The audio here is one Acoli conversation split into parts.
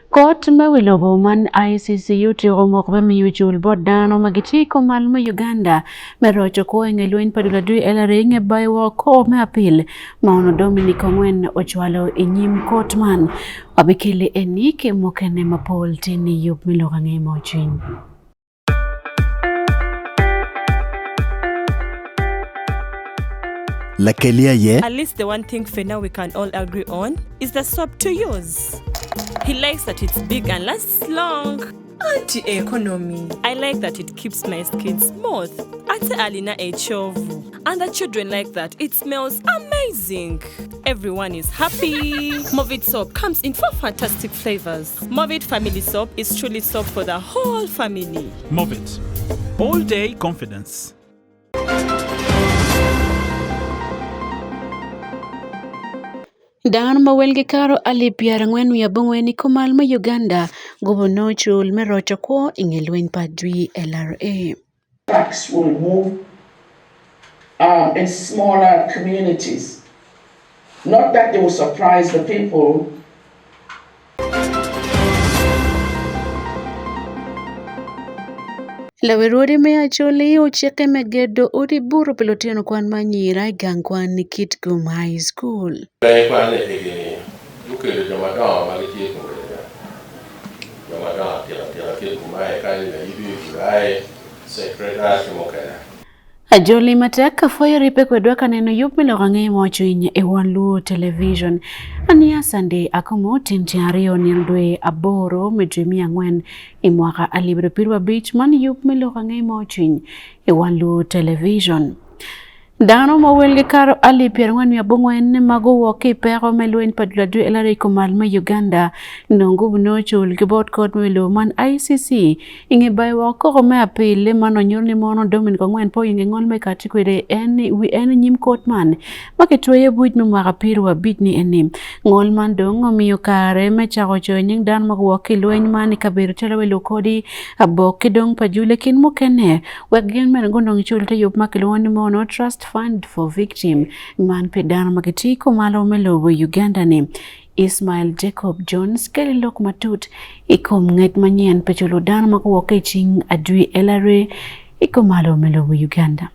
Kot me wi lobo man ICC otyeko moko me miyo cul bot dano ma gitye i kom malo me Uganda me roco kwo i nge lweny pa dul adwi LRA i nge bayo woko kor me apil ma ono Dominic Ongwen ocwalo i nyim kot man. Wabikele eni ki mukene mapol tin i yub me lok ange mo cwiny. Lakeli aye. At least the one thing Fena we can all agree on is the soap to use. He likes that it's big and lasts long. Anti economy. I like that it keeps my skin smooth. Ate alina ekyovu. And the children like that it smells amazing. Everyone is happy. Movit soap comes in four fantastic flavors. Movit family soap is truly soap for the whole family. Movit. All day confidence. Dano ma welgi kato alip 48 i kumal me Uganda gubo nocul me roco kwo i nge lweny pa jwi LRA. Trucks will move in smaller communities. Not that they will surprise the people. Lawerode me Acholi ocikke me gedo odi buto pi lutino kwan ma anyira i gang kwan i Kitgum High School. Pe kwan i higini gukelo jo madongo ma gitye i kombedo-ni, jo madongo atika tika kit Gumaye kany, Layibi, Gurai, Secretar ki mukene. Ajoli matek apwoyo ribbe kwedwa ka neno yub me lok ange mo cwiny i wan Luo Television. Ania Sunday Akumu tin ceng aryo nino dwe aboro me dwe me angwen i mwaka 2025 man yub me lok ange mo cwiny i wan Luo Television. Dano ma welgi kato 48,000 ma guwok ki i peko me lweny pa dul adwe LRA i kumal me Uganda nongo gubino cul ki bot kot me lobo man ICC i nge bayo woko koko me apil man onyuto ni mono Dominic Ongwen pe oyenge ngol me kati kwede en wi en i nyim kot man ma kitweyo buc me mwaka 50 ni eni. Ngol man dong omiyo kare me cako coyo nying dano ma guwok ki i lweny man i kabedo calo wi lukodi abok ki dong pa jule kin mukene wek gin bene gunong cul te yub ma kilwongo ni mono Trust Fund for Victim man pi dano ma gitye kumalo me lobo Uganda ni. Ismail Jacob Jones kelo lok matut i kom ngec manyen pi culo dano ma guwok ki i cing adwi LRA i kumalo me lobo Uganda.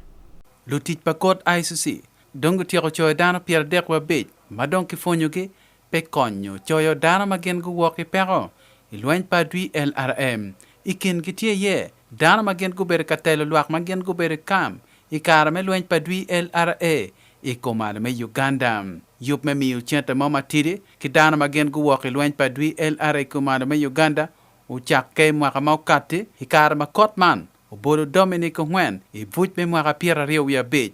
Lutic pa kot ICC dong gutyeko coyo dano 35 ma dong kipwonyogi pe konyo coyo dano ma gin guwok i peko i lweny pa adwi LRM. I kingi tye iye dano ma gin gubedo ka telo lwak ma gin gubedo i kam i kare me lweny pa adwi LRA i kumalo me Uganda. Yub me miyo cente mo matidi ki dano ma gin guwok i lweny pa adwi LRA i kumalo me Uganda ocakke i mwaka ma okatti i kare ma kot man obolo Dominic Ongwen i buc me mwaka 25.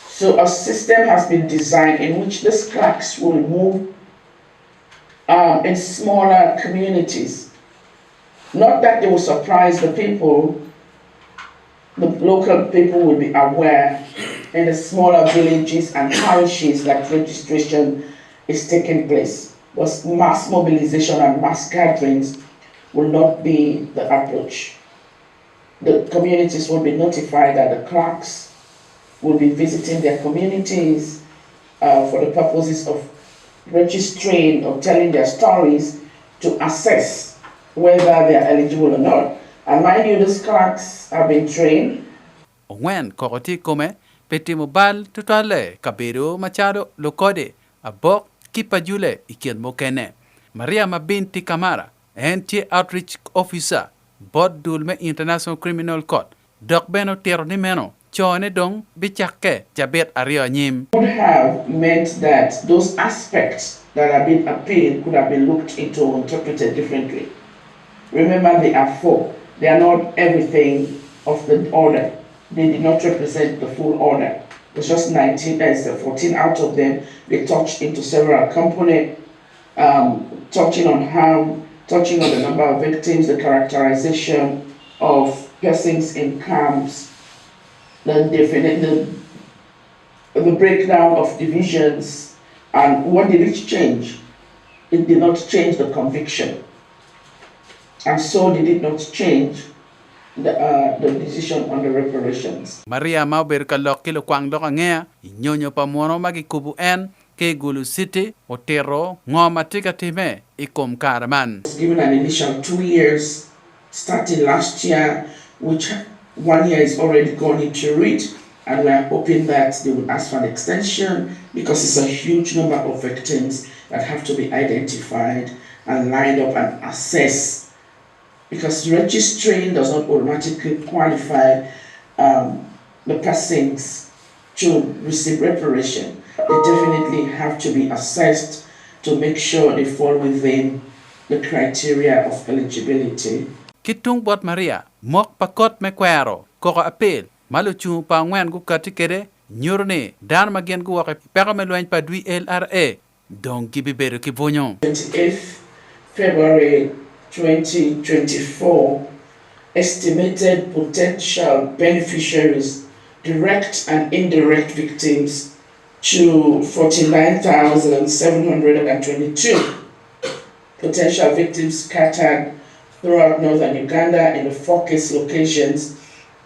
So a system has been designed in which these clerks will move in smaller communities. Not that they will surprise the people, the local people will be aware in the smaller villages and parishes that registration is taking place. But mass mobilization and mass gatherings will not be the approach. The communities will be notified that the clerks will be visiting their communities for the purposes of registering or telling their stories to assess whether they are eligible or not. And mind you, these clerks have been trained. Ongwen koko tye i kome pi timo bal tutwalle kabedo macalo Lukode, Abok ki Pajule i kin mukene. Maria Mabinti Kamara en tye Outreach Officer bot dul me International Criminal Court dok bene otito ni meno cone dong bicakke cabit aryo anyim. Would have meant that those aspects that have been appealed could have been looked into or interpreted differently. Remember they are four. They are not everything of the order. They did not represent the full order. It's just 19, uh, 14 out of them. They touched into several components, touching on harm, touching on the number of victims, the characterization of persons in camps, the definite, the breakdown of divisions, and what did it change? It did not change the conviction. And so did it not change the decision on the reparations. Maria ma obedo ka lok ki lukwang lok angeya i nyonyo pa muno ma gikubo en. ki i Gulu City otito ngo ma tye ka timme i kom kare man. Was given an initial 2 years starting last year, which one year is already gone into it, and we are hoping that they will ask for an extension because it's a huge number of victims that have to be identified and lined up and assessed. Because registering does not automatically qualify the persons to receive reparation. They definitely have to be assessed to make sure they fall within the criteria of eligibility. Ki tung bot Maria, mok pa kot me kwero koko apil ma lucungu pa angwen gukatti kwede nyuto ni dano ma gin guwok i peko me lweny pa dwi LRA dong gibibedo ki bwunyo. 28th February 2024, estimated potential beneficiaries, direct and indirect victims, to 49,722 potential victims scattered throughout northern Uganda in the focus locations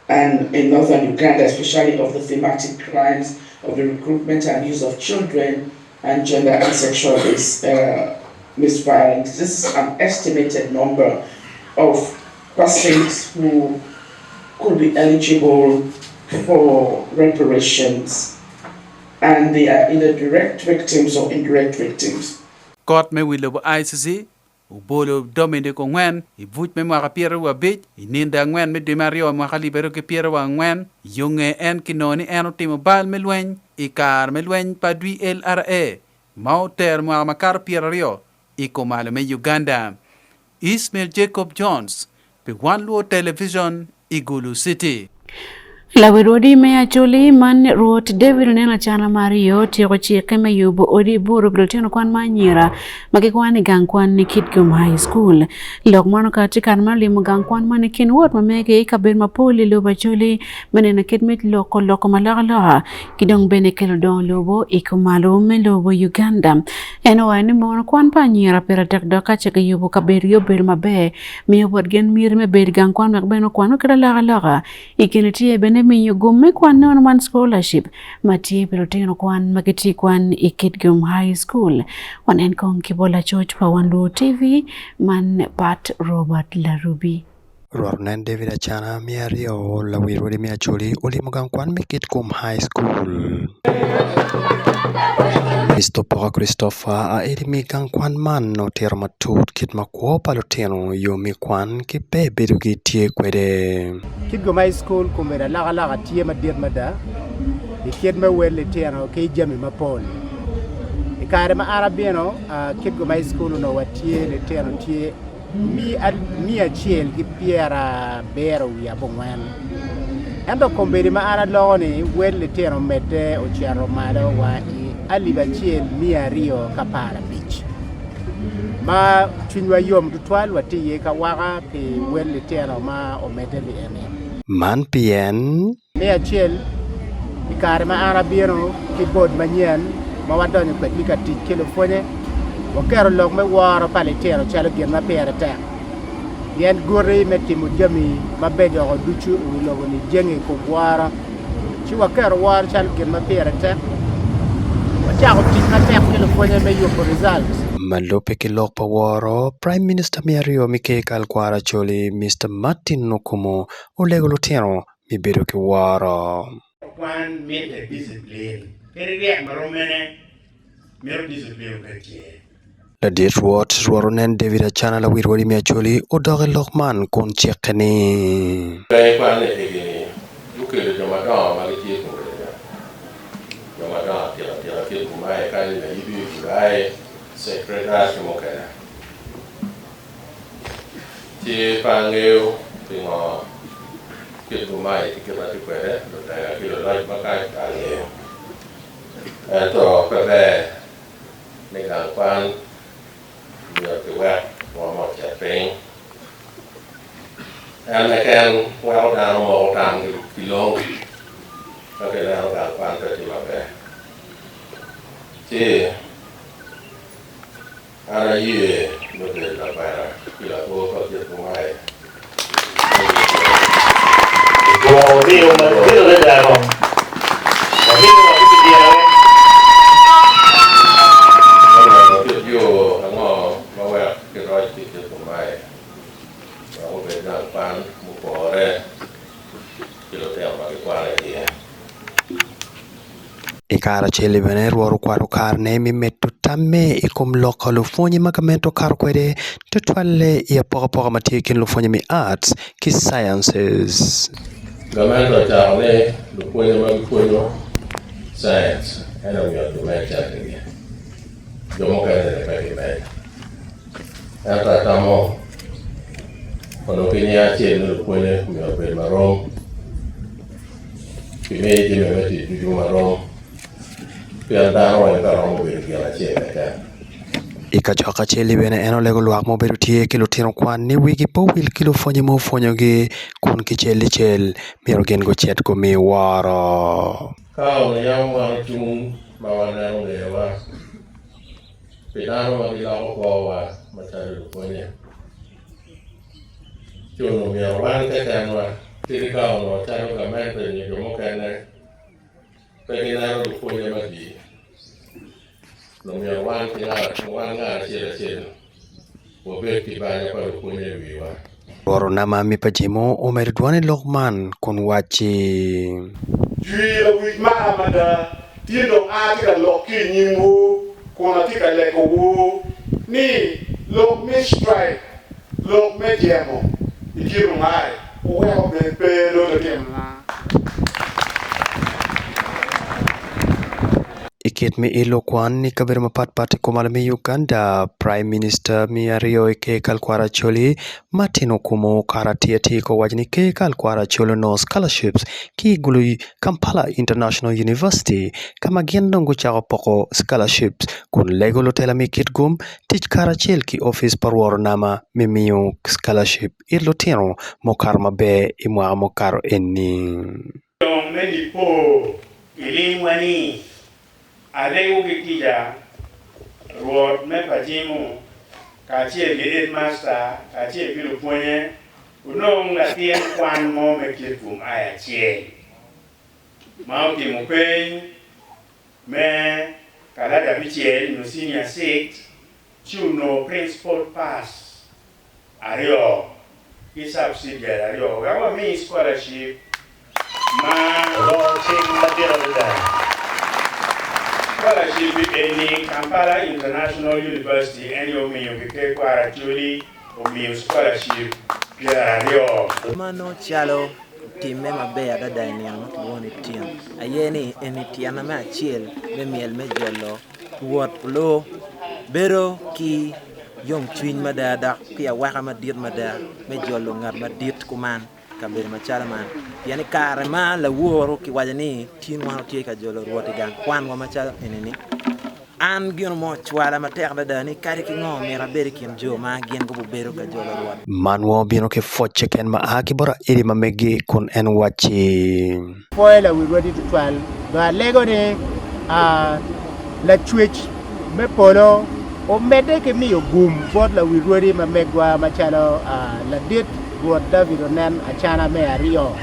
and in northern Uganda, especially of the thematic crimes of the recruitment and use of children and gender and sexual based violence. This is an estimated number of persons who could be eligible for reparations, and they are either direct victims or indirect victims. Kot me wi lobo ICC obolo Dominic Ongwen i buc me mwaka 25 i nindo angwen me dwe me aryo mwaka 2024 yo nge en kinongo ni en otimo bal me lweny i kare me lweny pa dwi LRA ma otero mwaka makato 20 i kumalo me Uganda. Ismail Jacob Jones pi Wan Luo Television i Gulu City. Lawi rwodi me Acholi man Rwot David Oneno Acana Mario otyeko cikke me yubo odi buru pi lutino kwan ma anyira ma gikwano i gang kwan ni Kitgum High School. Lok man okati kare ma olimo gang kwan man i kin wot ma mege i kabedo mapol i lobo Acholi me neno kit me loko loko malokaloka ki dong bene kelo dongo lobo i kumalo me lobo Uganda. En owaco ni mono kwan pa anyira pire tek dok ka ce kiyubo kabedogi obedo maber miyo bot gin miti me bedo i gang kwan wek bene okwan kit alokaloka. I kine tye bene miyo gum me kwan nono man scholarship ma tye pi lutino kwan ma gitye kwan i Kitgum High School. Wanen kong ki bot lacoc pa Wan Luo TV man Pat Robert Larubi. Rwot onen David Acana me aryo lawil rwodi me Acholi olimo gang kwan me Kitgum High School. Mister Opoka Christopher aeli me gang kwan man otito matut kit ma kwo pa lutino i yo me kwan ki ber bedogi tye kwede. Kitgum High School kombeddi alokaloka tye madit mada i kit me wel litino ki jami mapol. I kare ma an abino Kitgum High School onongo watye litino tye 194. Ento kombeddi ma an aloko-ni, wel litino omedde ocito malo wa i 1215, ma cwinywa yom tutwal watye iye ka waka pi wel litino ma omedde-ni eni. Man pien Me acel, i kare ma an abino ki bod manyen ma wadonyo kwedgi ka tic ki lupwonye, waketo lok me woro pa litino calo gin ma pire tek. Pien guti me timo jami mabeco ducu i wi lobo-ni jenge i kom woro, ci waketo woro calo gin ma pire tek. Wacako tic matek ki lupwonye me yubo results. Ma lubbe ki lok pa woro, Prime Minister me aryo me Ker Kalkwaro Acholi, Mister Martin Okumu olego lutino me bedo ki woro. Kwan mitte discipline. Kadi ryek ma rom mene mito discipline obed tye. Ladit Rwot, Rwot onen David Acana lawil wadi me Acholi odok i lok man kun cikke ni. Pe ikwan ni egini gukelo jo madongo ma gitye i kombedo-ni, jo madongo atika tika kit Gumaye kany, Layibi, Guraye, Secretar ki mukene. Ci pe angeyo pingo kit gumaye ki kit ma tye kwede, lutela ki luloc ma kany pe angeyo. Ento pe ber ni gang kwan myero kiwek rwomme ocit piny. En keken weko dano moko tamgi ki long ka kineno gang kwan pe tye maber. Ci An aye me bedo lakwena ki lapor pa kit gumaye. Gwoko omiyo madit adada kong. Wamito wa ki dyere. I kare acel-li bene Rwot okwalo karene me medo tamme i kom lok pa lupwonye ma gamente okato kwede tutwalle i apokapoka ma tye i kin lupwonye me Arts ki Sciences. Gamente ocako ni lupwonye ma gipwonyo Science en aye myero gimed centegi, jo mukene-ni pe gimed. Ento atamo onongo ki nying acel ni lupwonye myero obed marom. Kimiyo jami me tic ducu marom, pien dano weng pe romo bedo gin acel keken. I kacokke acel-li bene en olego lwak ma obedo tye ki lutino kwan ni wigi pe owil ki lupwonye ma opwonyogi kun kicel licel myero gin gucit gumi woro. Ka onongo yam wan ocung ma waneno ngewa pi dano ma giloko kwowa macalo lupwonye, Ci onongo myero wan kekenwa, kadi ka onongo calo gamente nyo jo mukene pe gineno lupwonnye madit, onongo myero wan ki wan ngat acel acel wabed ki banya pa lupwonnye i wiwa. Rwot Onama mi pa Jemo omedo dwone i lok man kun wacci. Jwi lawic mara mada, tin dong atye ka lok ki i nyimwu kun atye ka legowu ni lok me strike, lok me jemo i kit ongaye wuweko bed pe loto timona. I kit me ilo kwan i kabedo mapatpat i kumalo me Uganda, Prime Minister me aryo i ker kalkwaro Acholi, Martin Okumu okato atir atir ka owaco ni ker kalkwaro Acholi onongo scholarships ki i Gulu Kampala International University ka ma gin dong gucako poko scholarships kun lego lutela me Kitgum tic karacel ki opic pa rworo nama me miyo scholarship it lutino mukato maber i mwaka mukato eni. Dong me nipo i limwa ni, alego ki kica Rwot me Pacimo kacel ki Headmaster kacel ki lupwonye wunong latin kwan mo me Kitgum High acel ma otimo peny me kalac abicel nyo senior six ci onongo principal pass aryo ki subsidiary aryo wek wami scholarship ma Go cing madit adada. Scholarship eni Kampala International University en aye omiyo ki Ker Kwara Acholi omiyo scholarship 20. Ma nongo calo otimme maber adada i nino ma kilwongo ni tin aye ni eni tyena me acel me myel me jolo Rwot oloo bedo ki yomcwiny mada dok ki awaka madit mada me jolo ngat madit kuman i kabedo macalo man pien i kare ma laworo kiwaco ni tin wan watye ka jolo Rwot i gang kwanwa macalo eni-ni an gin mo ocwala matek adada ni kadi ki ngo myero abed i kin jo ma gin gubedo ka jolo Rwot. Man weng obino ki pwoc keken ma a ki bot Aili ma megi kun en wacci. Pwoyo lawi rwodi tutwal. Dong alego ni Lacwec me polo omedde ki miyo gum bot lawi rwodi ma megwa macalo ladit Rwot David Onen Acana me aryo,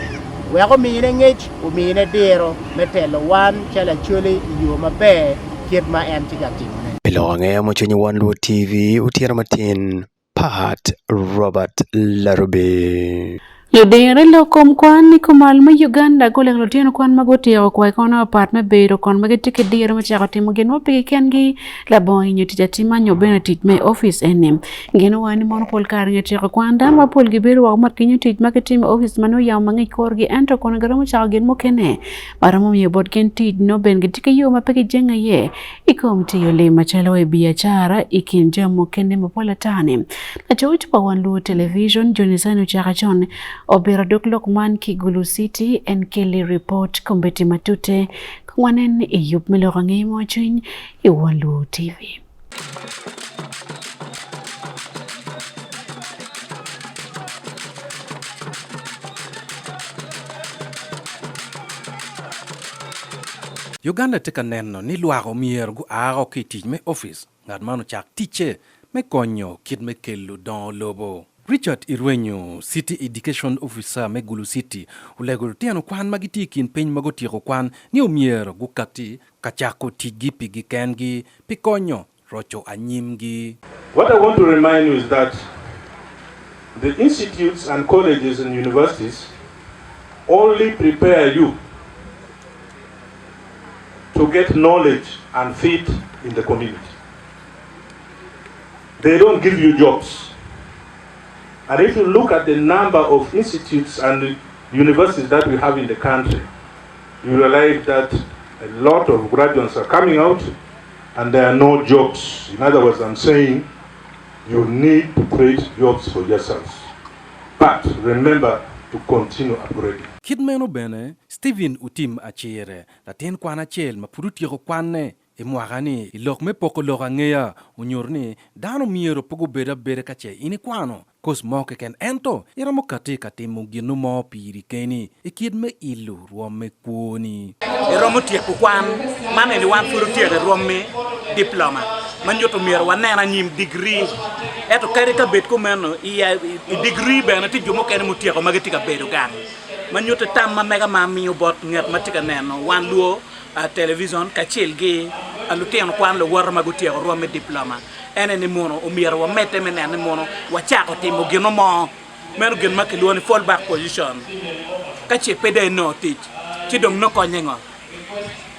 wek omine ngec, omine diro me telo wan calo Acholi i yo maber kit ma en tye ka timone. Pi lok angeya mucwiny i Wan Luo TV otyeno matin. Pat Robert Larubi. Ludiro i lok kom kwan i kumal me Uganda guleko lutino kwan ma gutyeko kwayi kono apat me bedo kon ma gitye ki diro me cako timo gin mo pigi kengi labongo hinyo tic atima nyo bene tic me opic eni. Gin owaco ni mono pol kare nge tyeko kwan dano mapol gibedo woko ma kinyo tic ma gitimo i opic ma nongo yamo mangic korgi ento kono giromo cako gin mukene ma romo miyo bot gin tic nongo bene gitye ki yo ma pe gijenge iye I kom tiyo lim macalo i biacara i kin jo mukene mapol ata-ni. Lacoc pa Wan Luo Television, Johnny Sani ocako con obiro dog lok man ki Gulu City en keli ripot kombeddi matute ka wanen i yub me lok ange mo cwiny i Wan Luo TV. Uganda tye ka neno ni lwak omyero gua oko ki i tic me opic, ngat man ocak ticce me konyo kit me kelo dongo lobo. Richard Irwenyo, City Education Officer me Gulu City, olego lutino kwan ma gitye i kin piny ma gutyeko kwan ni omyero gukatti ka cako ticgi pigi kengi pi konyo roco anyimgi. What I want to remind you is that the institutes and colleges and universities only prepare you. to get knowledge and fit in the community. They don't give you jobs. And if you look at the number of institutes and universities that we have in the country, you realize that a lot of graduates are coming out and there are no jobs. In other words, I'm saying you need to create jobs for yourselves. But remember to continue upgrading. Kit meno bene, Stephen Otim Acire, latin kwan acel ma pud otyeko kwanne i mwaka-ni i lok me poko lok angeya, onyuto ni dano myero pe gubed abeda ka ce in ikwano koc mo keken ento iromo kati ka timo ginu mo piri keni i kit me ilo rwom me kwoni. Iromo tyeko kwan man eni wan pud otyeko i rwom me diploma ma nyuto myero wanen anyim digri ento kadi ka bed kumeno i digri bene tye jo mukene mutyeko ma gitye ka bedo gang ma nyuto tam ma mega ma amiyo bot nget ma tye ka neno wan luo television kacel ki lutino kwan luwote ma gutyeko rwom me diploma en aye ni mono omyero wamedde me neno ni mono wacako timo gino mo meno gin ma kilwongo ni fall back position ka ce pe dong inongo tic ci dong nongo konye ngo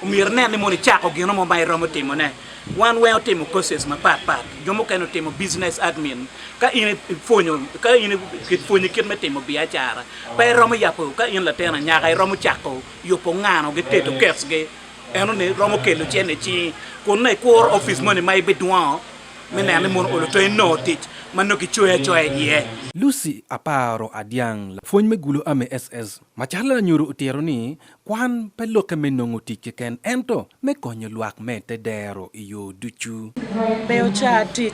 omyero inen ni mono icako gino mo ma iromo timone wan weng otimo courses mapat pat jo mukene otimo business admin ka in ipwonyo ka in kipwonyi kit me timo biacara pe iromo yabo ka in latin anyaka iromo cako yubo ngano gi tedo kecgi enoni romo kelo cente i cingi kun nongo ikuro opic moni ma ibidwongo me neno ni mono olo to inongo tic ma nongo kicoyi acoya iye. Lucy Aparo Adyang, lapwony me Gulu Army SS, macalo lanyodo otito ni, Kwan pe lokke me nongo tic keken ento me konyo lwak me te dero i yo ducu. Pe wuca tic,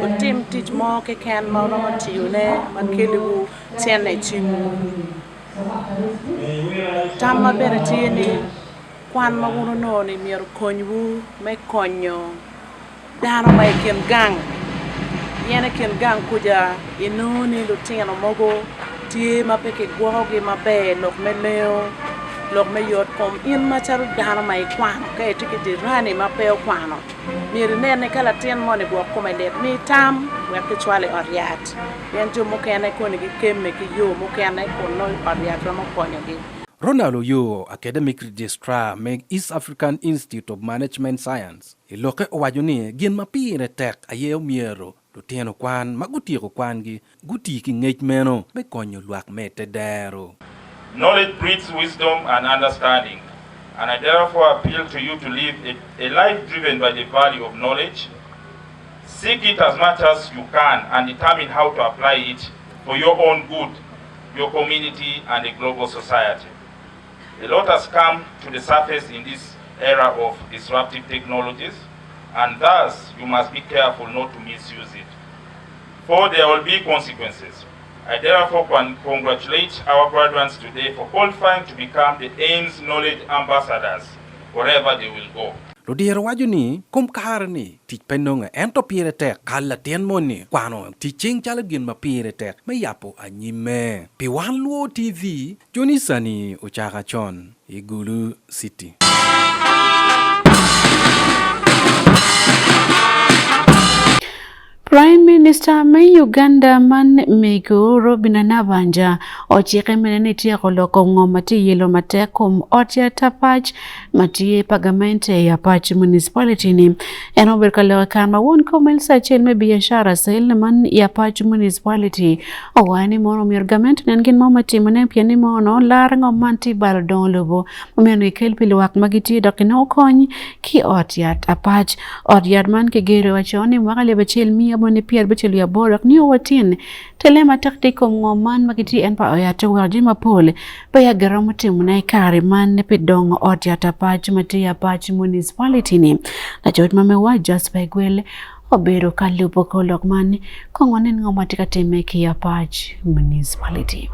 wutim tic mo keken ma wuromo tiyone ma keliwu cente i cingwu. Tamma bene tye ni kwan ma wun wunongo-ni myero okonywu me konyo dano ma i kin gang pien i kin gang kuca inongo ni lutino mogo tye ma pe kigwokogi maber lok me lengo, lok me yot kom in macalo dano ma ikwano ka itye ki jirani ma pe okwano myero inen ni ka latin moni gwok kome lit mi tam wek kicwal i ot yat. Pien jo mukene koni gikemme ki yo mukene kun nongo ot yat romo konyogi. Ronald Oyoo, Academic Registrar me East African Institute of Management Science, i lokke owaco ni gin ma pire tek aye omyero lutino kwan ma gutyeko kwangi guti ki ngec meno me konyo lwak me te dero. Knowledge breeds wisdom and understanding, and I therefore appeal to you to live a, a life driven by the value of knowledge Seek it as much as you can and determine how to apply it for your own good, your community, and the global society. A lot has come to the surface in this era of disruptive technologies, and thus you must be careful not to misuse it, for there will be consequences. I therefore congratulate our graduates today for qualifying to become the AIMS Knowledge Ambassadors wherever they will go. Ludiro waco ni, Kom kare-ni, tic pe nonge, ento pire tek ka latin moni kwano tic cing calo gin ma pire tek me yabo anyimme. Pi Wan Luo TV, Johnny Sani ocaka con i Gulu City. Prime Minister me Uganda man mego Robinah Nabbanja ocike mene ni tyeko loko ngo ma tye yelo matek kom ot yat apac ma tye pa gamente i Apac Municipality ni. En obedo ka lok i kare ma won kom LC acel me biacara cell man i Apac Municipality owaco ni mono myero gamente onen gin mo ma timone pien ni mono lar ngo man tye balo dongo lobo myero ikel pi lwak ma gitye dok inongo kony ki ot yat apac. Ot yat man kigero wa con i mwaka 1958 dok nio wa tin tele matek tye i kom ngom man ma gitye en pa oyat oweko jami mapol pe ya giromo timone i kare man pi dongo ot yat apac ma tye i Apac Municipality ni. Lacot ma mewa Jasper Gwel obedo ka lubo kor lok man kong wanen ngo ma tye ka timme ki Apac Municipality.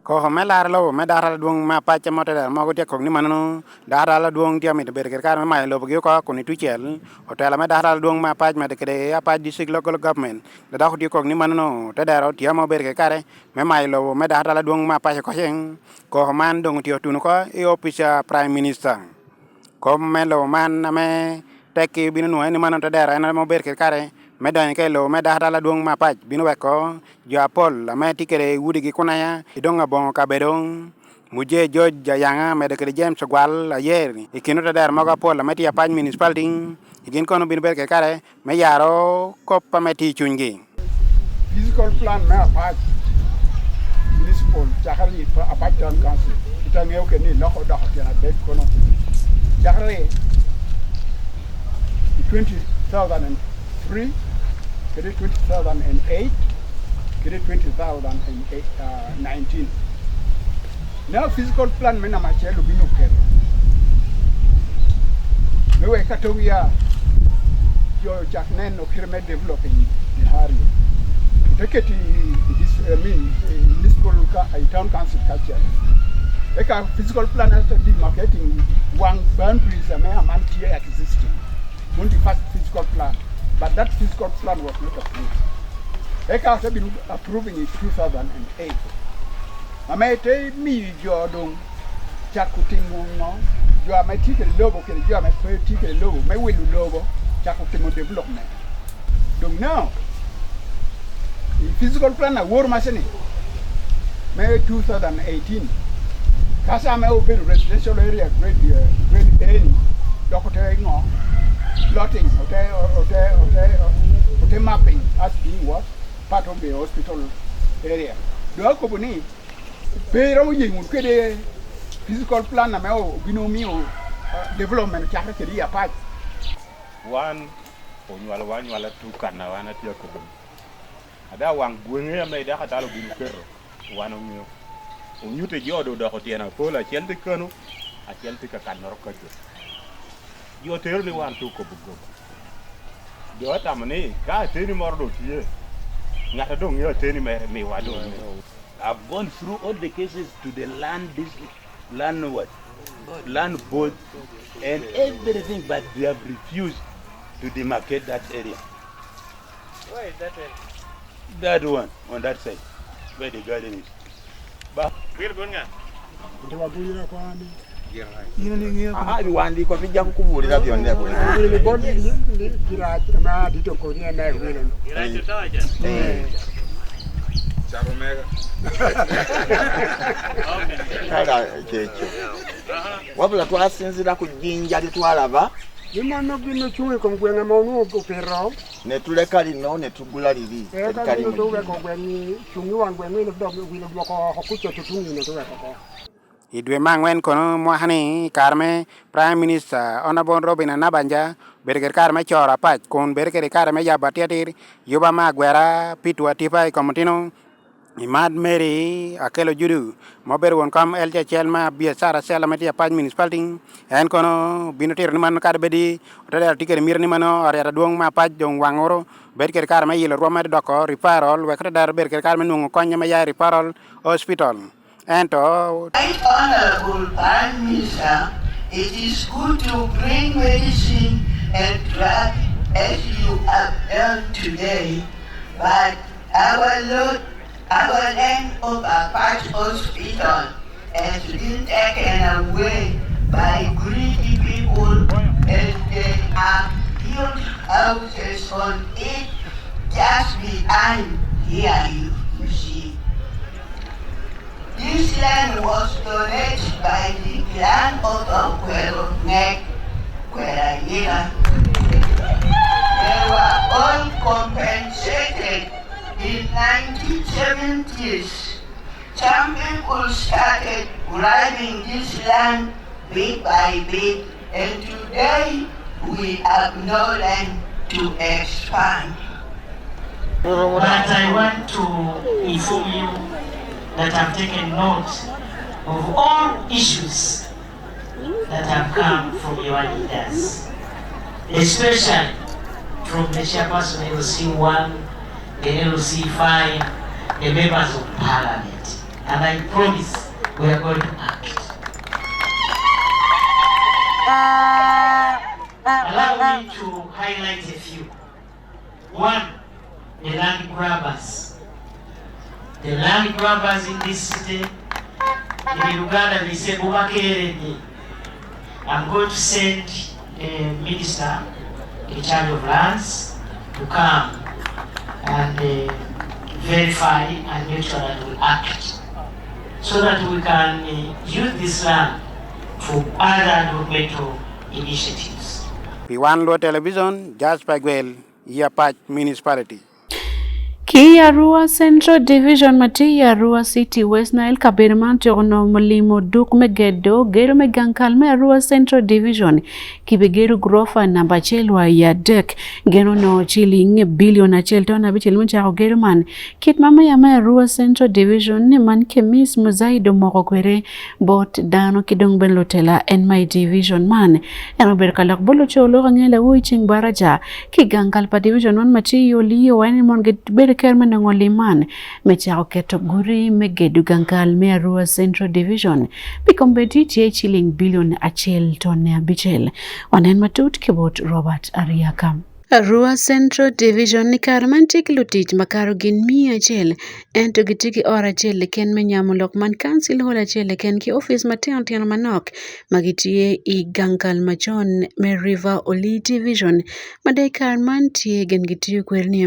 Koko me laro lobo me data ladwong me Apac ma ote mogo tye ka kok ni manunu Data ladwong tye mito bedo kede kare me mayo lobogi oko kun itucel otela me data ladwong me Apac medo kede Apac District Local Government ladok otye kok ni manunu te dero tye ma obedo kede kare me mayo lobo me data ladwong me Apac oko ceng koko man dong otye otuno oko i opic pa Prime Minister kom me lobo man ame tekki bino nwoye ni manunu te dero en aye ma obedo kede kare me donyo ki i lobo me data ladwong me Apac bino weko jo apol ame tye kede udigi kunaya gidong labongo kabedo. Mujee George Ayanga medo kede James Ogwal ayer i kin otedero mogo apol ame tye apac municipality i gin kono bino bedo kede kare me yaro kop ame tye i cwinygi. Physical plan me Apac Municipal cakre i Apac Town Council kita angeyo kede ni iloko odoko tyen adek kono cakre i 2003 kede 2008 kede 2019. Now physical plan me namba acel obino oketo me wek ka tong ya jo ocak neno kite me developing the area ote keti I mean municipal town council kacel eka physical plan ate demarcating wang boundaries ame aman tye existing mon the first physical plan but that physical plan was not approved eka ate bino approving in 2008 Ame te miyo jo dong cako timo ngo? Jo ame tye kede lobo kede jo ame pe tye kede lobo me wilo lobo cako timo development. Dong now i physical plan awor mace ni me 2018 kaca ame obedo residential area grade grade A ni dok ote ngo plotting ote ote ote ote mapping as being what part of the hospital area. Dong akobo ni pe iromo yengo kede physical plan na me obino miyo development ocake kede i Apac. Wan onywalowa anywala tuk kana wan atye akobo ni ada wang gwenge ame dako atalo obino keto wan ongeyo onyute jo do odoko tyene apol acel tye kanu acel tye ka kanoro kaco jo tero ni wan tuk kobo goba. Jo atamo ni ka ateni moro dong tye, ngata dong ngeyo ateni mere miwa dong ngeyo. I've gone through all the cases to the land this land what land board and everything but they have refused to demarcate that area. Where is that area? That one on that side where the garden is. Ba Ebiwandiiko bijja kukubuulira byonna Kale kyekyo. Wabula twasinziira ku jjinja lye twalaba. Ne tuleka lino ne tugula liri eritaliimu jjinja. I dwe me angwen kono mwaka-ni, i kare me Prime Minister Honourable Robinah Nabbanja obedo kede kare me coro apac kun bedo kede kare me yabo atir atir yuba me agwera pi two atipa i kom otino i Mad Mary Akello Judu ma obedo won kom LC acel me biacara acel ma tye i Apac Municipality en kono obino tito ni mano kadi bedi ote dero tye kede miti ni mano oryero adwong me Apac dong wang oro bed kede kare me yilo rwom mere doko referral wek ote dero bedo kede kare me nongo kony me ya i referral hospital. Ento. Right Honourable Prime Minister, it is good to bring medicine and drug as you have done today, but our Lord, our land of Apac Hospital has been taken away by greedy people and they have built houses on it just behind here you see. This land was donated by the clan of Okwero Ngek Kwerayira. They were all compensated in 1970s. Some people started grabbing this land bit by bit, and today we have no land to expand. But I want to inform you that I've taken note of all issues that have come from your leaders, especially from the chairperson LC1, the LC5, the members of parliament. And I promise we are going to act. Allow me to highlight a few. One, the land grabbers. The land grabbers in this city, in Uganda, they say, Bubakerede. I'm going to send the minister in charge of lands to come and verify and make sure that we act. so that we can use this land for other developmental initiatives. Pi Wan Luo Television, Jasper Gwel, i Apac Municipality. Ki i Arua Central Division ma tye i Arua City, West Nile, kabedo man tyeko nongo limo duk me gedo gedo me gang kal me Arua Central Division kibigedo gurofa namba acel wa i adek. Geno nongo ciling bilion 1.5 me cako gedo man. Kit ma meya me Arua Central Division ni man Khemis Muzaid omoko kwede bot dano ki dong bene lutela en ma i division man. En obedo ka lok bot luco lok ange lawu i ceng baraja ki gang kal pa division man ma tye i Oliyo wa en mon gibedo ker me nongo lim man me cako keto guri me gedo gang kal me Arua Central Division pi kombeddi tye ciling bilion 1.5. Wanen matut ki bot Robert Ariaka. Arua Central Division ni kare man tye ki lutic makato gin 100 ento gitye ki ot acel keken me nyamo lok man council hall acel keken ki office matino tino manok ma gitye i gang kal macon me River Olii Division ma dong i kare man tye gin gitiyo kwede ni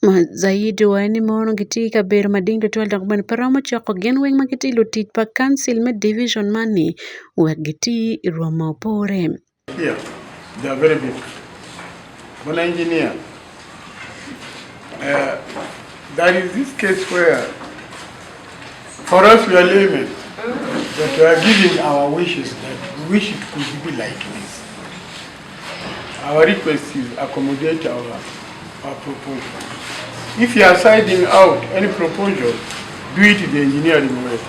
ma zaidi wa ni mono gitye i kabedo mading tutwal dok bene pe romo coko gin weng ma gitye lutic pa council me division man ni wek giti i rwom ma opore. Here, they are very big. Bwana engineer, there is this case where for us we are laymen, but we are giving our wishes that we wish it could be like this. Our request is accommodate our proposal. If you are siding out any proposal, do it the engineering way.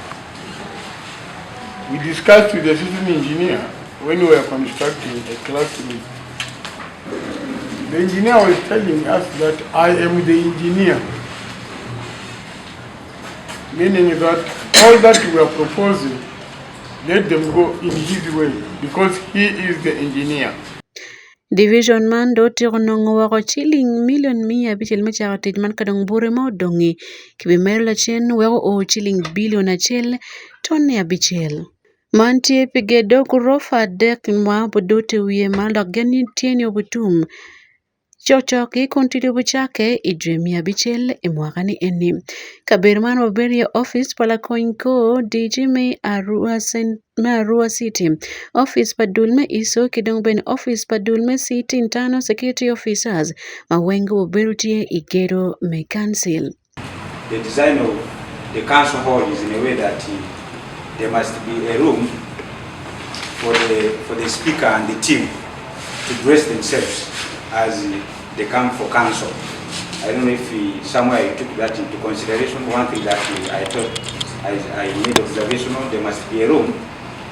We discussed with the citizen engineer when we were constructing a classroom. The engineer was telling us that I am the engineer, meaning that all that we are proposing, let them go in his way because he is the engineer. Division man dong otyeko nongo woko ciling milion 500 me cako tic man ka dong bute ma odongi kibimedo lacen weko oo ciling bilion 1.5. Man tye pi gedo gurofa adek ma obudote wiye malo dok gen tye ni obutum cokcok-ki kun tic obicakke i dwe me abicel i mwaka-ni eni. Kabedo man obedo iye opic pa lakony kor DG me Arua me Arua City, opic pa dul me ISO ki dong bene opic pa dul me City Internal Security Officers ma weng gubedo tye i gedo me kancil. The design of the council hall is in a way that there must be a room for the speaker and the team to dress themselves as they come for council. I don't know if somewhere you took that into consideration. One thing that I thought I made observation on, there must be a room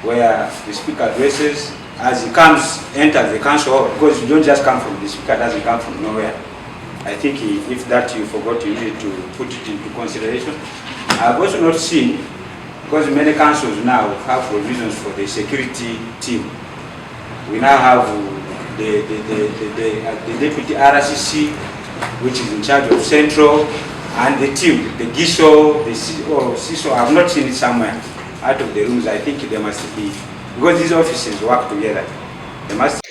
where the speaker dresses as he comes, enters the council hall, because you don't just come from, the speaker doesn't come from nowhere. I think if that you forgot, you need to put it into consideration. I've also not seen, because many councils now have provisions for the security team. We now have the deputy RCC, which is in charge of central, and the team, the GISO, the C, or CISO, I have not seen it somewhere out of the rooms. I think there must be, because these offices work together. They must.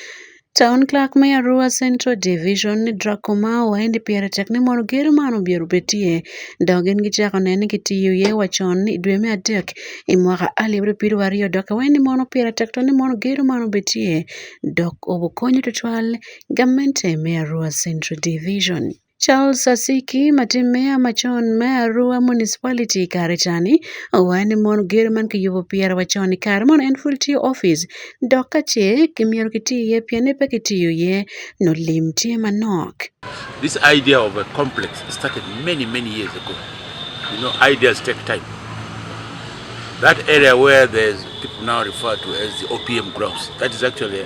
Town Clerk me Arua Central Division Draco Mao waendi pire tek ni mondo gedo man obyero obed tye dok gin gicako nene ni gitiyo iye wacon i dwe me adek i mwaka 2022 dok awendi mono pire tek to ni mondo gedo man obed tye dok obokonyo tutwal gamente me Arua Central Division. Charles Asiki ma tye meya macon me Arua Municipality i kare cani owaco ni mono gedo man kiyubo pire wacon i kare mono en pud tye opic dok ka ce kimyero kiti iye pienni pe kitiyo iye nongo lim tye manok. This idea of a complex started many, many years ago. You know, ideas take time. That area where there's people now refer to as the OPM grounds, that is actually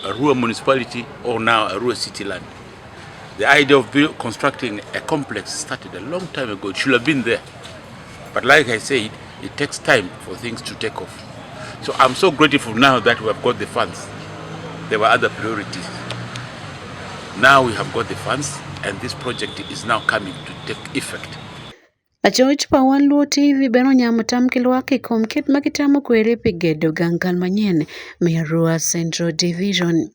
Arua municipality or now Arua city land. The idea of constructing a complex started a long time ago. It should have been there. But like I said, it takes time for things to take off. So I'm so grateful now that we have got the funds. There were other priorities. Now we have got the funds and this project is now coming to take effect. Lacoc pa Wan Luo TV bene onyamo tam ki lwak i kom kit ma gitamo kwede pi gedo gang kal manyen me Arua Central Division.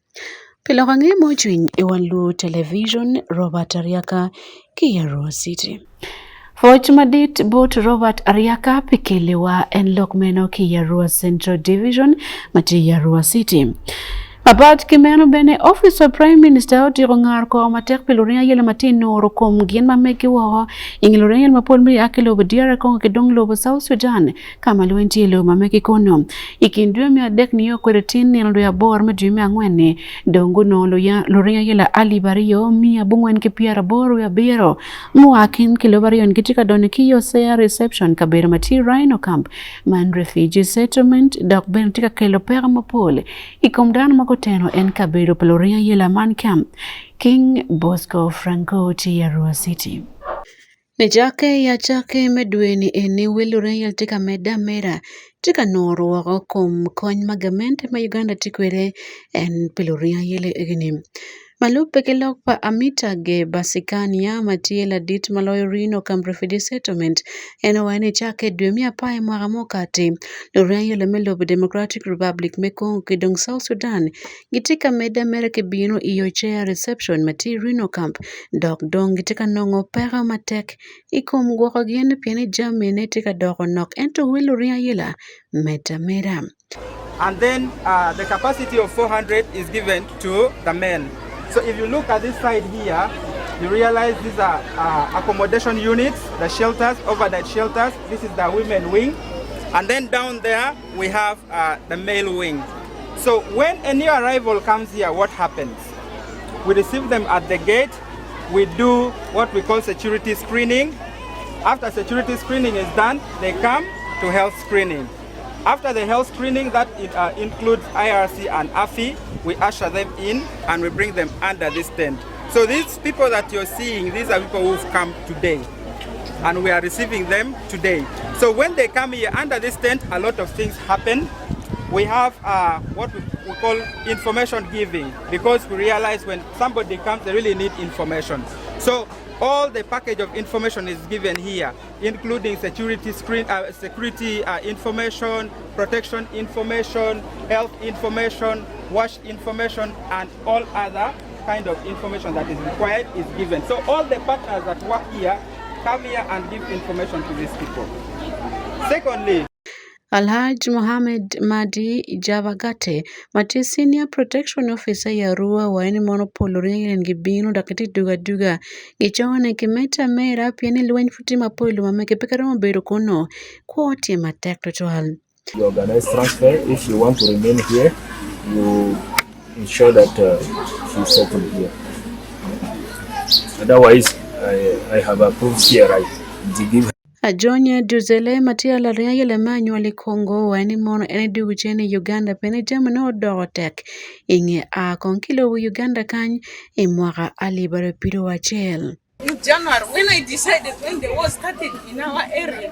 Pi lok ange mo cwiny i Wan Luo Television, Robert Ariaka ki i Arua City. Pwoc madit bot Robert Ariaka pi keliwa en lok meno ki i Arua Central Division ma tye i Arua City. Apat ki meno bene Office of Prime Minister otyeko ngar kor matek pi luring ayela ma tye nuro kom gin ma megi woko inge luring ayela mapol me a ki lobo DR Congo ki dong lobo South Sudan ka ma lweny tye i lobo ma megi kono. I kin dwe me adek nio kwede tin nino dwe aboro me dwe me angwen-ni dong gunongo luring ayela alip 2,487 mua kin ki lobo aryo gitye ka donyo ki i Osea Reception kabedo ma tye Rhino Camp man refugee settlement dok bene tye ka kelo peko mapol i kom dano ma guteno en kabedo pa luring ayela man camp King Bosco Franco tye i Arua City. Nicakke i acakki me dwe-ni eni wel luring ayela tye ka medde ameda tye ka nuro woko kom kony ma gamente ma Uganda tye kwede en pi luring ayela egini. Ma lubbe ki lok pa Amitage Basikania ma tye ladit ma loyo Rhino Camp Refugee Settlement, en owaco ni cakke i dwe me apar i mwaka mukati, luring ayela me lobo Democratic Republic me Congo ki dong South Sudan gitye ka medde ameda ki bino i Ocea Reception ma tye i Rhino Camp dok dong gitye ka nongo peko matek i kom gwoko gin pien ni jamine tye ka doko nok ento wel luring ayela medde ameda. And then uh, the capacity of 400 is given to the men. So if you look at this side here, you realize these are uh, accommodation units, the shelters, overnight shelters. This is the women wing. And then down there, we have uh, the male wing. So when a new arrival comes here, what happens? We receive them at the gate. We do what we call security screening. After security screening is done, they come to health screening. After the health screening that it, uh, includes IRC and AFI, we usher them in and we bring them under this tent. So these people that you're seeing, these are people who've come today. And we are receiving them today. So when they come here under this tent, a lot of things happen. We have uh, what we, we call information giving because we realize when somebody comes, they really need information. So all the package of information is given here including security screen, uh, security uh, information, protection information, health information, wash information, and all other kind of information that is required is given. So all the partners that work here come here and give information to these people. Secondly, Alhaj Mohammed Madi Jabagate ma tye Senior Protection Officer i Arua waco ni mono pol luring en gibino dok gitye dugo aduga gicoyo ni kimedde ameda pien ni lweny pud tye mapol i luma mege pe karomo bedo kunu kwo tye matek tutwal. You organize transfer. If you want to remain here, you ensure that uh, she settle here. Otherwise, I, I have approved CRI to give Ajonya Duzele ma tye laring ayela me anywali i Congo owaco ni mono en edwogo cen i Uganda pien ni jamine odoko tek i nge a kong ki lobo Uganda kany i mwaka alip aryo pido acel. In January, when I decided when the war started in our area,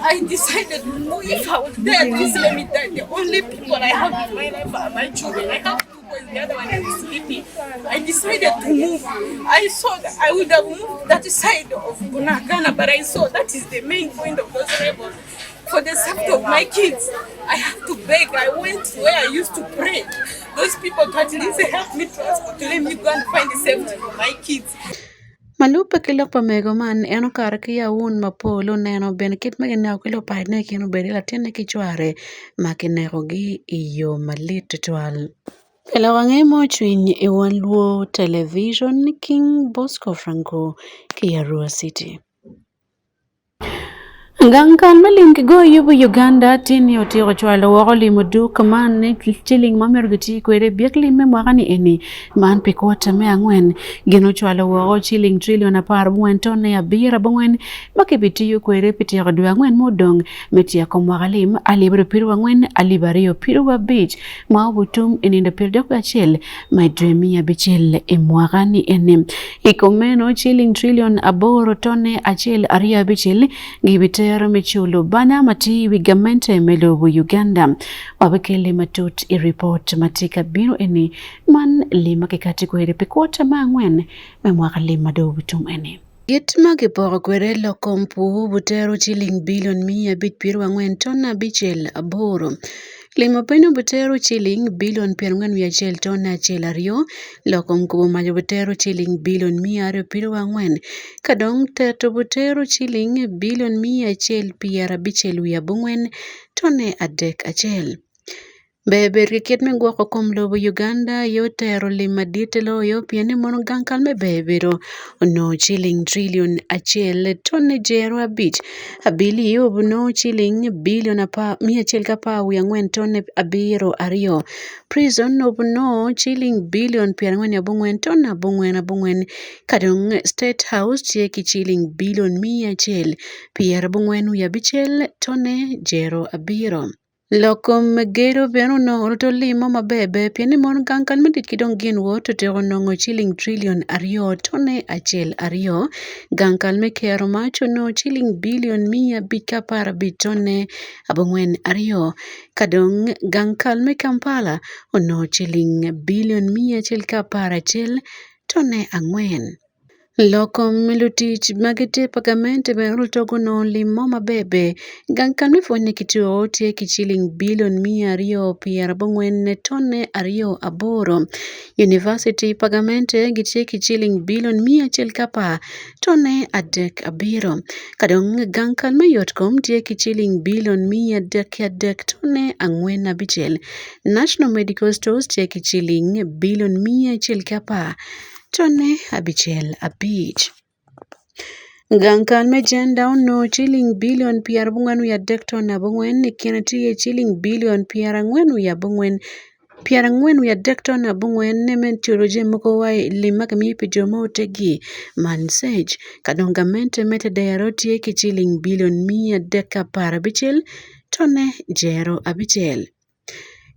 I decided if I would die, at least let me die. The only people I have in my life are my children. I have two boys, the other one is sleeping. I decided to move. I saw that I would have moved that side of Bunagana, but I saw that is the main point of those rebels. For the sake of my kids, I have to beg. I went where I used to pray. Those people to at least help me transport to let me go and find safety for my kids. Ma lubbe ki lok pa mego man, en okato ki awun mapol oneno bene kit ma kineko ki lupacone i kin obedo ki latinne ki cware ma kinekogi i yo malit tutwal. Lok ange mo ocwiny i wan luo television King Bosco Franco ki Arua City. Gang kal me lim ki goyo yubo Uganda tye ni otyeko cwalo woko limo duk man ni ciling ma myero giti kwede byek lim me mwaka ni eni man pi kwota me angwen gin ocwalo woko ciling trilion 14 tone 7 ma kibitiyo kwede pi tyeko dwe angwen mudong me tyeko mwaka lim 2024 2025 ma obutum i nindo 31 ma dwe mia abicel i mwaka ni eni. I kom meno ciling trilion 8 tone 1 2 5 gibitero me culo banya ma tye i wi gamente me lobo Uganda. Wabikele matut i ripot ma tye ka bino eni man lim ma kikati kwede pi kwota ma angwen me mwaka lim ma dong obitum eni. Kit ma kipoko kwede lok kom pur butero ciling bilion 540 ton 5 8. Limo piny obitero ciling bilion 41.12, loko mkubo mac obitero ciling bilion 224, ka dong tet obitero ciling bilion 154.31. Ber bedo ki kit me gwoko kom lobo Uganda aye otero lim madit loyo pien ni mono gang kal me ber bedo onongo ciling trilion acel tonne jero abic abili onongo ciling bilion 114 tonne 72 prison onongo ciling bilion 49 tonne 99 ka dong State House tye ki ciling bilion 195 tonne 07. Lok kom gedo bene onongo oruto lim mo maber ber pien ni mon gang kal me tic ki dong gin wot otyeko nongo ciling trilion aryo tone acel aryo. Gang kal me kero mac onongo ciling bilion 515 tone 42. Ka dong gang kal me Kampala onongo ciling bilion 111 tone 4. Lok kom lutic ma gitye pa gamente bene oluto gunongo lim mo maber ber. Gang kal me pwonye ki two tye ki ciling bilion 294.28. University pa gamente gitye ki ciling bilion 110.37. Ka dong gang kal me yotkom tye ki ciling bilion 303.45. National Medical Stores tye ki ciling bilion 110. Tone abicel abic. Gang kal me Jenda onongo ciling bilion 43 tone abongwen i kine tye ciling bilion 43 tone abongwen me culo jami mogo wa i lim ma kimiyo pi jo ma oteggi man sec ka dong gamente me tedero tye ki ciling bilion 316 tone jero abicel.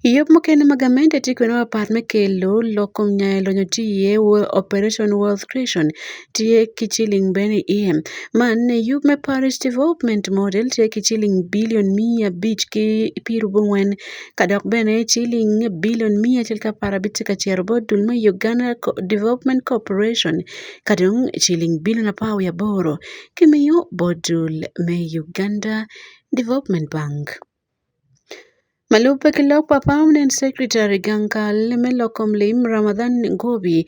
I yub mukene ma gamente tye kwede mapat me kelo lok kom nyayo lonyo tye iye Operation Wealth Creation tye ki ciling bene iye. Man yub me Parish Development Model tye ki ciling bilion 594 ka dok bene ciling bilion 115 tye ka cito bot dul me Uganda Development Corporation ka dong ciling bilion 18 kimiyo bot dul me Uganda Development Bank. Ma lubbe ki lok pa Permanent Secretary gang kal me lok kom lim Ramadhan Ngobi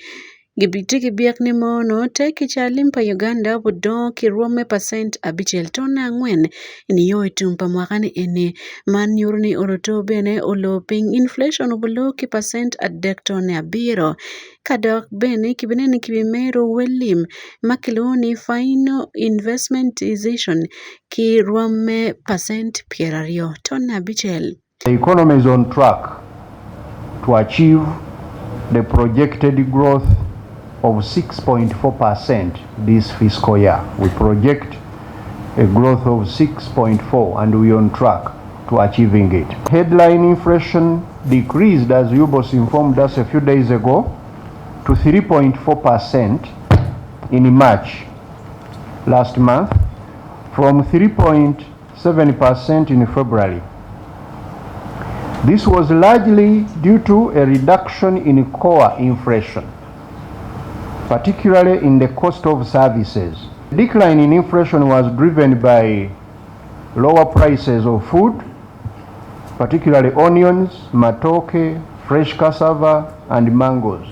gibitye ki byek ni mono tek ki cal lim pa Uganda obudongo ki rwom me pacent abicel tone angwen nio i tum pa mwaka ni eni. Man nyuto ni oloto bene oloo piny inflation obulo ki pacent adek tone abiro. Ka dok bene kibineno ni kibimedo wel lim ma kilwongo ni Final Investmentization ki rwom me pacent 20 tone abicel. The economy is on track to achieve the projected growth of 6.4% this fiscal year. We project a growth of 6.4 and we are on track to achieving it. Headline inflation decreased, as UBOS informed us a few days ago, to 3.4% in March last month from 3.7% in February. This was largely due to a reduction in core inflation, particularly in the cost of services. The decline in inflation was driven by lower prices of food, particularly onions, matoke, fresh cassava, and mangoes.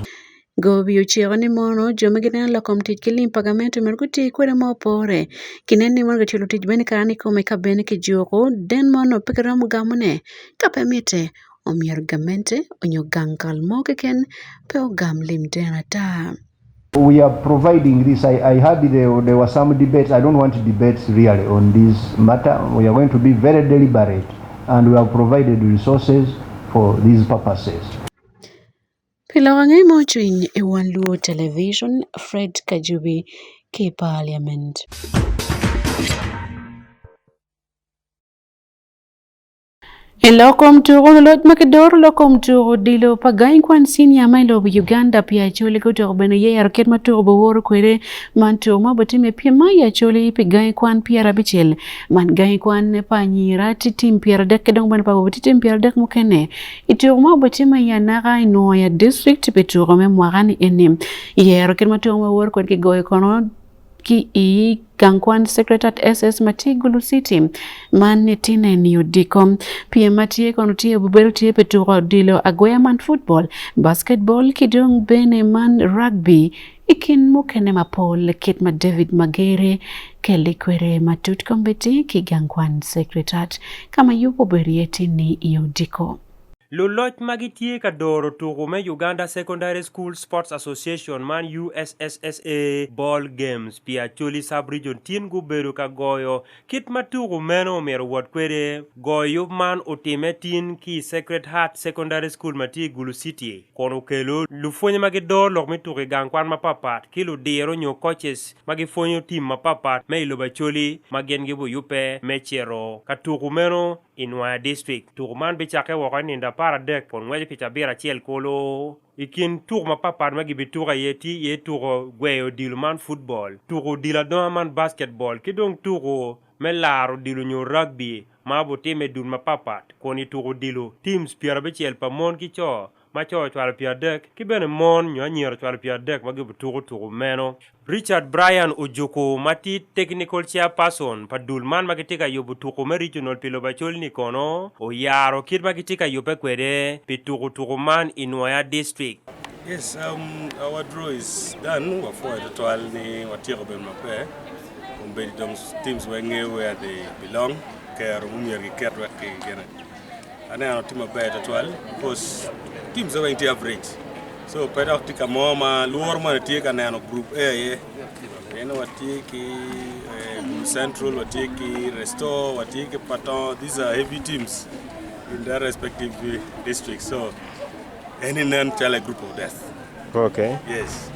Gobi ociko ni mono jo ma gineno lok kom tic ki lim pa gamente myero guti kwede ma opore. Kinen ni mono giculo tic bene kare ni kome ka bene kijuko den mono pe kiromo gamone ka pe mitte omyero gamente onyo gang kal mo keken pe ogam lim den ata. We are providing this. I heard there were some debates. I don't want debates really on this matter. We are going to be very deliberate and we have provided resources for these purposes. Pi lok ange mo cwiny i wan Luo Television, Fred Kajubi ki Parliament. I lok kom tuko luloc ma kidoro lok kom tuko odilo pa gangi kwan senior ma i lobo Uganda pi Acholi gutyeko bene yero kit ma tuko biwoto kwede. Man tuko ma obitime pyem ma i Acholi pi gangi kwan 90. Man gangi kwan pa anyira tye tim 30 ki dong bene pa awobe tye tim 30 mukene. I tuko ma obitime i Anaka i Nwoya district pi tuko me mwaka ni eni. Yero kit ma tuko ma biwoto kwede kigoyo kono. ki i gang kwan Sacred Heart SS ma tye i Gulu City man ni tine ni odiko. Pyem ma tye kono tye obibedo tye pi tuko odilo agweya man football, basketball ki dong bene man rugby i kin mukene mapol kit ma David Magere keli kwede matut kombeddi ki gang kwan Sacred Heart ka ma yub obedo iye tin-ni i odiko. Luloc ma gitye ka doro tuku me Uganda Secondary School Sports Association man USSSA Ball Games pi Acholi Sub-Region tin gubedo ka goyo kit ma tuku meno omyero owot kwede. Goyo yub man otime tin ki i Sacred Heart Secondary School ma tye i Gulu City kun okelo lupwonye ma gidoro lok me tuku i gang kwan mapatpat ki ludiro nyo coaches ma gipwonyo tim mapatpat me i lobo Acholi ma gin gibuyubbe me cito ka tuku meno I Nwoya District, tuku man bicakke woko i nindo 13 kun ngweco pi cabit acel kulu. I kin tuku mapatpat ma gibituko aye tye iye tuko gweyo odilo man football, tuko odilo adonga man basketball ki dong tuko me laro odilo nyo rugby ma obitimme i dul mapatpat kun i tuko odilo teams 60 pa mon ki co ma co ocwalo 30 ki bene mon nyo anyira ocwalo 30 ma gibituko tuko meno. Richard Brian Ojuku ma tye Technical Chairperson pa dul man ma gitye ka yubo tuko me Regional pi lobo Acholi-ni kono oyaro kit ma gitye ka yubbe kwede pi tuko tuko man i Nwoya District. Yes, our draw is done, wapwoyo tutwal ni watyeko bedo maber, kombeddi dong teams weng ngeyo where they belong, kero mumyero giket wek gine. Aneno tye maber tutwal because teams weng tye average so pe dok tye ka mo ma lworo moni tye ka neno group A aye pien watye ki eh, Central, watye ki Restore, watye ki Paton, these are heavy teams in their respective districts so eni nen calo a group of death. Okay. Yes.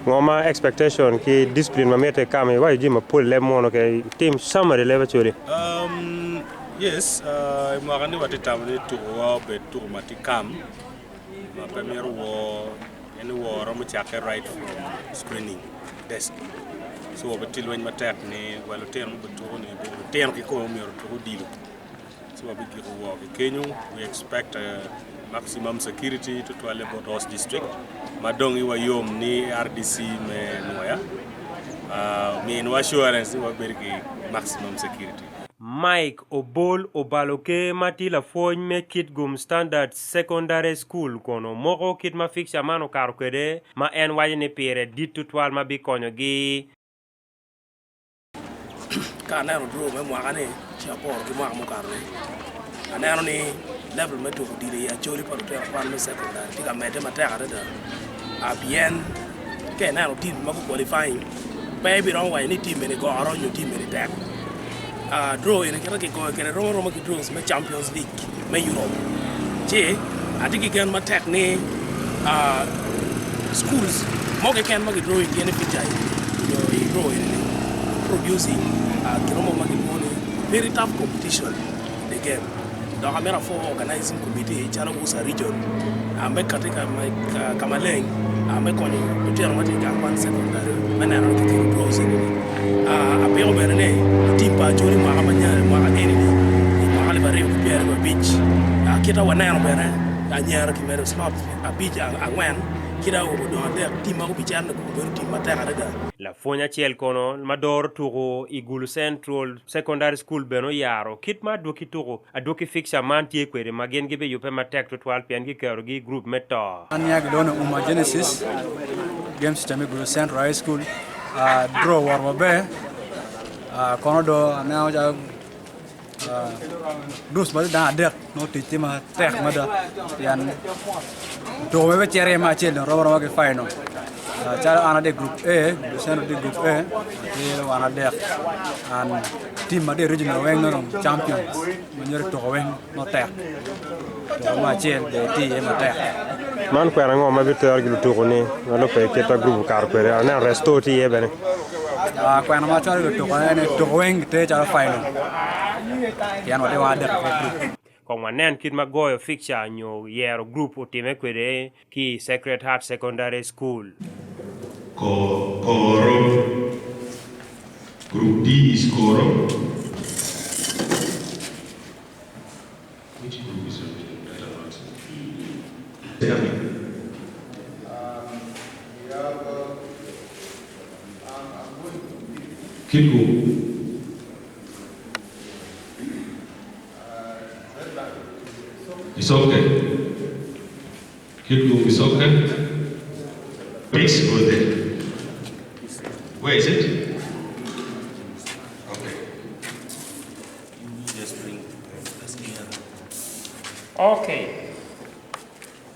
Ngo ma expectation ki discipline ma mitte kam iwaco jami mapol i leb munu ke tim summary leb Acholi. Um, yes, uh, i mwaka ni watye tamo ni tuko wa obed tuko ma tye kam ma pe mito wor en ni wor romo cakke right from screening desk so wabitye lweny matek ni wa lutino mubituko ni lutino kikome myero otuk odilo ci wabigiko wor ki kenyo we expect uh, maximum security tutwalle bot host district ma dong iwa yom ni RDC me Nwoya uh, ominwa assurance ni wabedo ki maximum security. Mike Obol obalo ker ma tye lapwony me Kitgum Standard Secondary School kono moko kit ma fixture man okato kwede ma en waco ni pire dit tutwal ma bikonyogi. Ka aneno draw me mwaka-ni ci aporo ki mwaka mukato-ni, aneno ni level me tuko odilo i Acholi pa lutino kwan me cekondari tye ka medde matek adada pien ka ineno tim ma gu-qualifying pe ibiromo waco ni tim eni goro nyo tim eni tek. Draw eni kite kigoyo kwede rom aroma ki draws me Champions League me Europe ci atye ki gen matek ni schools mo keken ma gidrawing gin i pica eni nyo i draw eni ni producing gin mo ma gilwongo ni very tough competition in the game dok amito apwo organizing committee calo USA region me kati ka maleng me konyo lutino ma tye i gang kwan secondary me neno ni kikelo draws eni ni. Apiko bene ni tim pa Acholi mwaka mwaka eni ni i mwaka 2025 kita waneno bene anyira kimedo slot abic angwen ki dok awobe odong adek tim ma gubicito ni gubedo tim matek adada. Lapwony acel kono ma doro tuko i Gulu Central Secondary School bene oyaro kit ma adwoki tuko adwoki fixture man tye kwede ma gin gibiyubbe matek tutwal pien giketogi i group me to. An nia gilwongo ni Uma Genesis, games teacher me Gulu Central High School. Draw owoto maber, kono do aneno calo groups ma tye dano adek nongo tic tye matek mada pien tuko ma ibicito iye me acel dong rom aroma ki final calo an atye i gurup A Lucento tye i gurup A atye wan adek and tim ma tye i regional weng nongo dong champions ma nyuto tuko weng nongo tek tuko me acel bene tye iye matek. Man kwena ango ma bitero ki lutuku-ni ma lubbe ki kit ma gurup okato kwede? Aneno Resto tye iye bene. Kwena ma acwalo ki lutuku en ni tuko weng gitye calo final pien watye wan adek i gurup. Kong wanen kit ma goyo fixture nyo yero gurup otimme kwede ki i Sacred Heart Secondary School. Koro. Group D is Koro. Which group is that I'm not? Tell me. We have, I'm going to Kitgum. It's okay. Kitgum is okay. Please go there. Where is it? Okay. Just bring us here. Okay.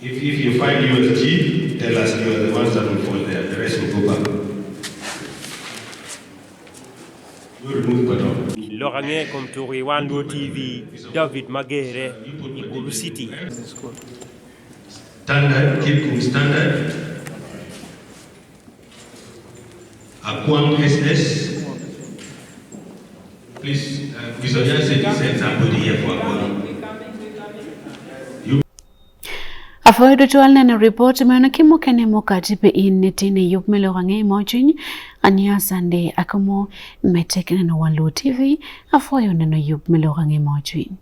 If you find USG, tell us you are the ones that will fall there. The rest will go back. You remove Kodong. Lok ange kom tuko i Wan Luo TV, David Magere i Gulu City. Standard, Kitgum Standard. Akwang SS. Please, Mr. Jan said he sent somebody here for Akwang. You Afoyo tutwal neno ripot meno ki mukene mukati pe in ni tine yub me lok ange mo cwiny ania Sunday akomo mete ki neno Wan Luo TV afoyo neno yub me lok ange mo cwiny.